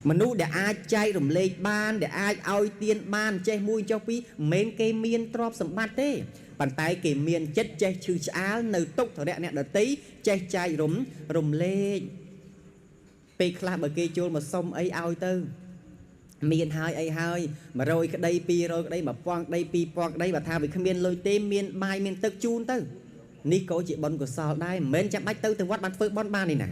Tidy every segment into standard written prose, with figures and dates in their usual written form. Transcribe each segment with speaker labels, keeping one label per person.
Speaker 1: មនុស្សដែលអាចចែករំលែកបាន ដែលអាចឲ្យទានបានចេះមួយចុះពីរមិនមែនគេមានទ្រព្យសម្បត្តិទេប៉ុន្តែគេមានចិត្តចេះឈឺឆ្អាលនៅទុក្ខធរៈអ្នកដតីចេះចែករំលែកពេលខ្លះបើគេចូលមកសុំអីឲ្យទៅមានហើយអីហើយ100ក្តី200ក្តី1000ក្តី2000ក្តីបើថាវាគ្មានលុយទេមានបាយមានទឹកជូនទៅនេះក៏ជាបុណ្យកុសលដែរមិនមែនចាំបាច់ទៅវត្តបានធ្វើបុណ្យបានទេណា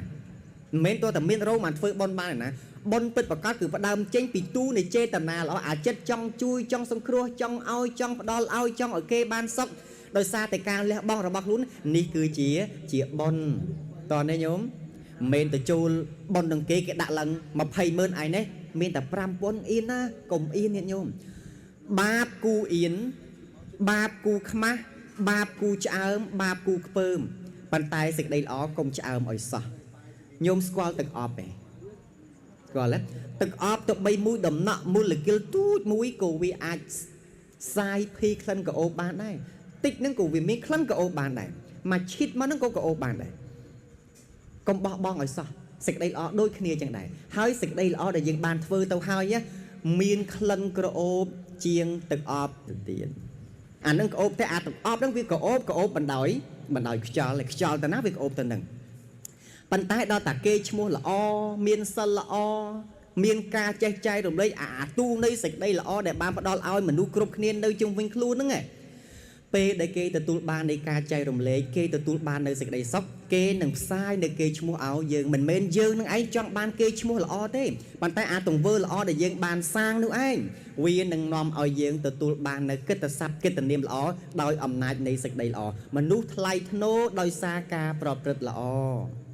Speaker 1: មិនមែនទោះតែមានរោងបានធ្វើបុណ្យបានទេណាបុណ្យពិតប្រាកដគឺផ្ដើមចេញពីទូនៃចេតនាល្អអាចិត្តចង់ជួយចង់សង្គ្រោះចង់ឲ្យចង់ផ្ដល់ឲ្យចង់ឲ្យគេបានសុខដោយសារតែការលះបង់របស់ខ្លួននេះគឺជាជាបុណ្យតោះនេះញោមមិនមែនទៅចូលបុណ្យនឹងគេគេដាក់ឡើង20ម៉ឺនឯនេះមានតែ5000អៀនណាកុំអៀនញាតិញោមបាបគូអៀនបាបគូខ្មាស់បាបគូឆ្អើមបាបគូខ្ពើមប៉ុន្តែសេចក្តីល្អកុំឆ្អើមឲ្យសោះញោមស្គាល់ទឹកអប់ទេស្គាល់ទេទឹកអប់ទៅបីមួយដំណក់មូលគីលទូចមួយក៏វាអាចសាយភីក្លិនក្រអូបបានដែរតិចហ្នឹងក៏វាមានក្លិនក្រអូបបានដែរមួយឈីតមកហ្នឹងក៏ក្រអូបបានដែរកុំបោះបង់ឲ្យសោះសេចក្តីល្អដូចគ្នាចឹងដែរហើយសេចក្តីល្អដែលយើងបានធ្វើទៅហើយមានក្លិនក្រអូបជាងទឹកអប់ទៅទៀតអានឹងក្រអូបតែអាទឹកអប់ហ្នឹងវាក្រអូបក្រអូបបណ្ដោយបណ្ដោយខ្យល់ខ្យល់ទៅណាវាក្រអូបទៅនឹងប៉ុន្តែដល់តាគេឈ្មោះល្អមានសិលល្អមានការចេះចែករំលែកអាទូនៃសេចក្តីល្អដែលបានផ្ដល់ឲ្យមនុស្សគ្រប់គ្នានៅជុំវិញខ្លួនហ្នឹងឯងពេលដែលគេទទួលបាននៃការចែករំលែកគេទទួលបាននៅសេចក្តីសុខគេនឹងផ្សាយនៅគេឈ្មោះឲ្យយើងមិនមែនយើងនឹងឯងចង់បានគេឈ្មោះល្អទេប៉ុន្តែអាទង្វើល្អដែលយើងបានសាងនោះឯងវានឹងនាំឲ្យយើងទទួលបាននៅកិត្តិស័ព្ទកិត្តិនាមល្អដោយអំណាចនៃសេចក្តីល្អមនុស្សថ្លៃថ្នូរដោយសារការប្រព្រឹត្តល្អ។